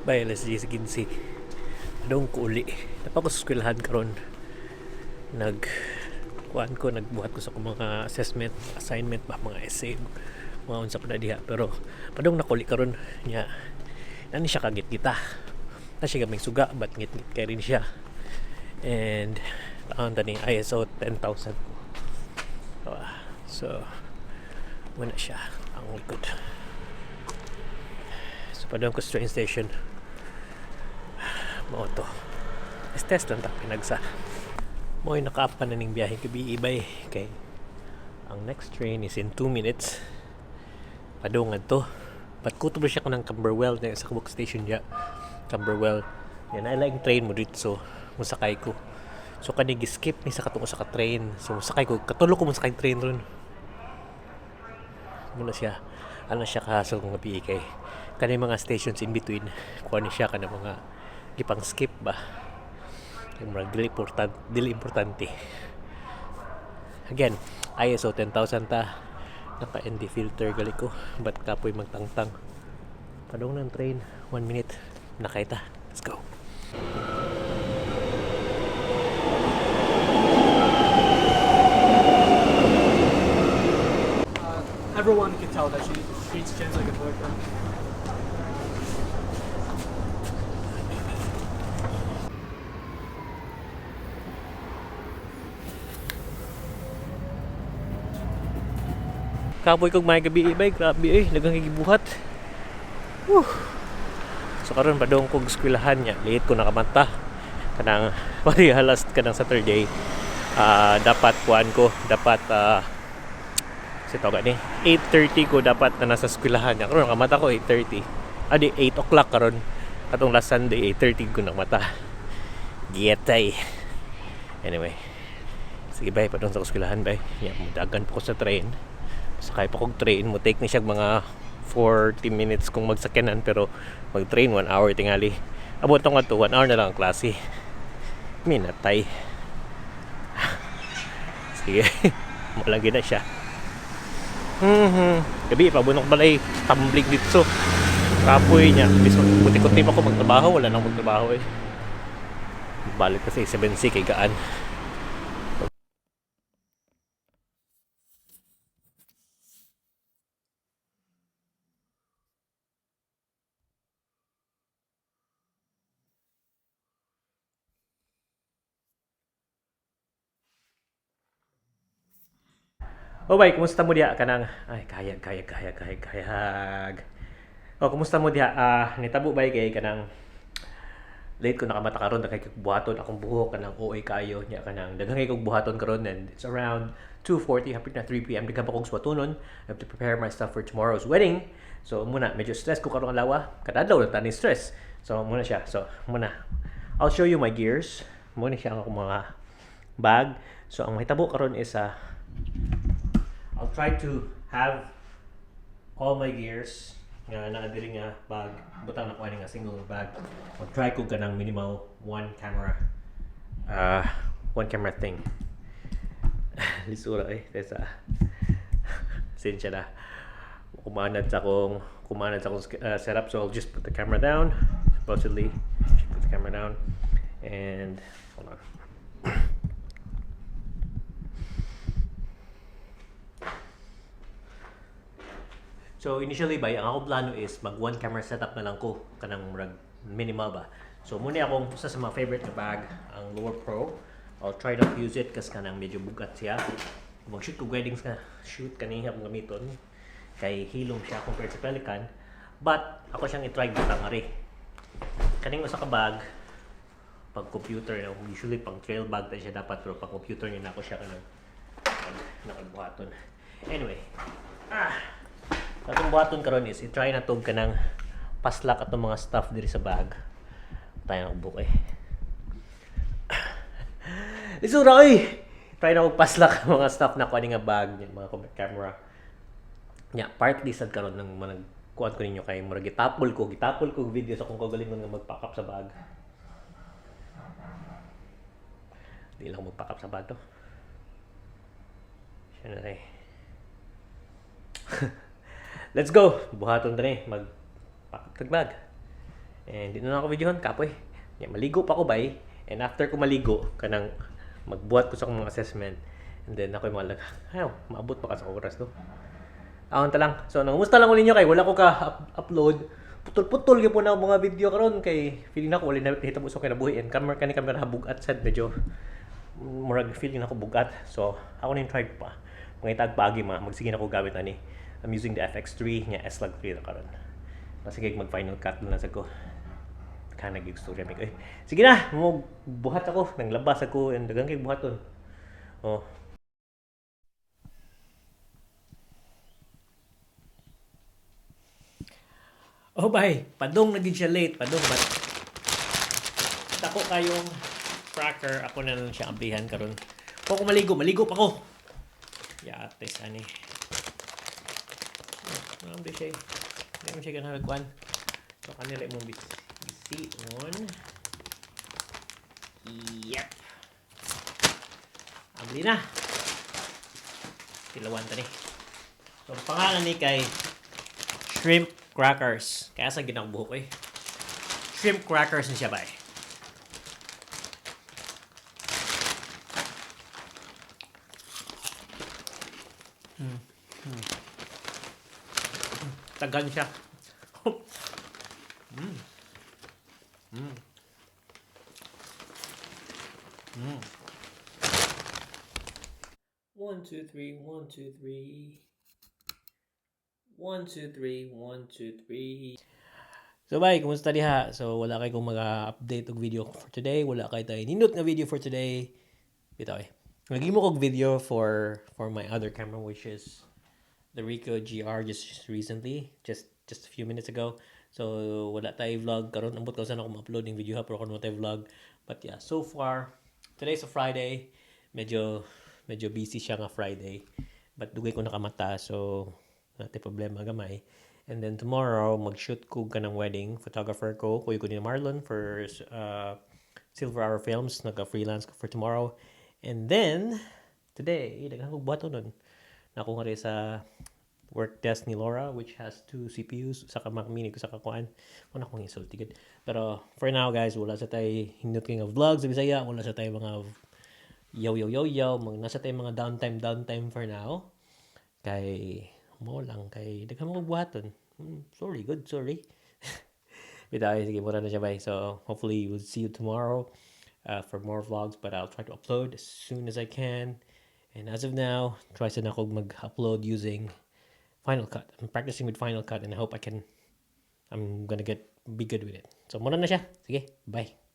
Bay, alas 10:15. Adong ko uli. Napa ko sa eskwelahan karon. Nag kuan ko, nagbuhat ko sa akong mga assessment, assignment ba, mga essay, mga unsa pa na diha. Pero padong nakuli karon nya. Nani siya kagit kita. Na siya gaming suga, but ngit-ngit kay rin siya. And ang tani ISO 10,000 ko. So muna siya ang likod. So padong ko sa train station. Mao to. Test lang ta pinagsa. Mo'y naka-up pa na ning biyahe gabi ibay kay ang next train is in 2 minutes. Padung adto. But kutob siya kanang Camberwell na sa Kabuk station niya. Camberwell. Yan ay like train mo dito, so musakay ko. So kani gi-skip ni sa katong usa ka train. So musakay ko, katulo ko mosakay train ron. Muna siya. Ano siya kahasol kung gabi kay kani mga stations in between kuha ni siya kana mga gipang skip ba. Yung murag dili importante. Again, ISO 10,000 ta. Naka ND filter gali ko. But kapoy magtangtang. Padong ng train, 1 minute. Nakay ta. Let's go. Everyone could tell that she treats James like a boyfriend. Kapoy kog may gabi ibay, grabe eh, daghang gibuhat. Whew. So karon padong kog eskwelahan niya, late ko nakamata. Kanang parihalas kanang Saturday. Dapat kuan ko, dapat si tawag ni 8:30 ko dapat na nasa eskwelahan niya. Karon nakamata ko 8:30. Adi 8 o'clock karon. Katong last Sunday 8:30 ko nakamata. Giyatay. Anyway. Sige bay, padong sa eskwelahan bay. Ya, mudagan pa ko sa train. Sakay pa kog train, mo take ni siya mga 40 minutes kung magsakyanan, pero mag train 1 hour tingali. Abot tong adto 1 hour na lang ang klase. Minatay. Sige. Walang gina siya. Gabi pa bunok balay tumbling dito. So, kapoy niya. Biso kuti-kuti pa ko magtrabaho, wala nang magtrabaho eh. Balik kasi 7C kay gaan. Oh, bay, kumusta mo diha kanang ay kayag kayag kayag kayag kayag. Oh, kumusta mo diha? Nitabo bay kay kanang late ko nakamata karon, daghay kog buhaton, akong buhok kanang OA kayo nya, kanang daghan kay kog buhaton karon, and it's around 2:40, hapit na 3 p.m. Daghan pa kog suwatonon. I have to prepare my stuff for tomorrow's wedding. So muna medyo stress ko karong adlaw, kada adlaw na tani stress. So muna siya. So muna I'll show you my gears. Muna siya ang akong mga bag. So ang mahitabo karon is I'll try to have all my gears nga naa diri nga bag. Butang na ko ani nga single bag. I'll try ko kanang minimal one camera thing. Lisura eh tesa sensya na. Kumanad sa akong setup, so I'll just put the camera down. Supposedly should put the camera down and hold on. So initially ba, ang akong plano is mag one camera setup na lang ko, kanang murag minimal ba. So muna akong usa sa mga favorite na bag, ang Lower Pro. I'll try not to use it kasi kanang medyo bugat siya. Kung mag-shoot ko weddings nga, shoot kaniya akong gamiton kay hilom siya compared sa Pelican. But ako siyang i-try butang ari. Kaning usa ka bag pag computer, usually pang trail bag na siya dapat, pero pag computer niya na ako siya kanang nakabuhaton. Anyway, atong buhaton karon is i-try na tog kanang paslak atong mga stuff diri sa bag. Tayo na book eh. Lisura oy. Try na og paslak ang mga stuff na ko ani nga bag, yung mga camera. Nya partly sad karon nang mga kuan ko ninyo kay murag gitapol ko video sa akong kaugalingon nga mag-pack up sa bag. Di lang mag-pack up sa bag to. Siya na eh. Let's go! Buhaton ta ni, mag-pack up tag bag. And di na lang ako videohan, kapoy. Ya, maligo pa ko bay. And after ko maligo, kanang magbuhat ko sa akong mga assessment. And then ako yung mga lag, ay, maabot pa ka sa oras no. Ahon ta lang. So, nangumusta lang ko ninyo kay wala ko ka upload. Putol-putol gyud po na ang mga video karon kay feeling nako wala na hitabo sa kinabuhi and camera kani camera bugat sad, medyo murag feeling nako bugat. So, ako ning try pa. Mangitag paagi mga magsige na ko gamit ani. I'm using the FX3 nga S-Log 3 na karon. Masige mag Final Cut na sa ko. Kana gyud story mi ko. Eh, sige na, mo buhat ako, nang labas ako and daghang kay buhaton. Oh. Oh, bye. Padong na gid siya late. Padong but dako kayong cracker. Ako na lang siya amplihan karon. Ko maligo, maligo pa ko. Yate ani. Oh, ano siya? Hindi mo siya ganahan kuan. So kanila imong bisi on. Yep. Abli na. Tilawan ta ni. So ang pangalan ni kay shrimp crackers. Kaya sa ginang buhok eh. Shrimp crackers ni siya ba eh. Tagan siya. 1, 2, 3, 1, 2, 3. 1, 2, 3, 1, 2, 3. So bye, kumusta diha? So wala kay kong mga-update og video for today. Wala kay tayo nindot nga video for today. Bitaw eh. Naghimo kog video for my other camera, which is the Ricoh GR, just recently, just a few minutes ago. So wala tayo vlog karon, ambot ko sana ako ma-upload ning video ha, pero karon wala tayo vlog. But yeah, so far today's a Friday. Medyo busy siya nga Friday. But dugay ko nakamata, so natin problema gamay. And then tomorrow mag-shoot ko ka ng wedding photographer ko, kuya ko ni Marlon for Silver Hour Films, nagka-freelance ko for tomorrow. And then today, daghan kog buhaton nun. Nako nga rin sa work desk ni Laura, which has two CPUs sa ka Mac Mini ko sa kakuan. Wala akong insulti gud. Pero for now guys, wala sa tay hindot kay nga vlog sa Bisaya, wala sa tay mga yo yo yo yo, mga nasa tay mga downtime downtime for now. Kay mo lang kay daghan mo kog buhaton. Sorry, good, sorry. Bitaw, sige, mura na siya, bye. So, hopefully, we'll see you tomorrow for more vlogs, but I'll try to upload as soon as I can. And as of now, try sa na ako mag-upload using Final Cut. I'm practicing with Final Cut and I hope I'm gonna get be good with it. So, mura na siya. Sige, bye.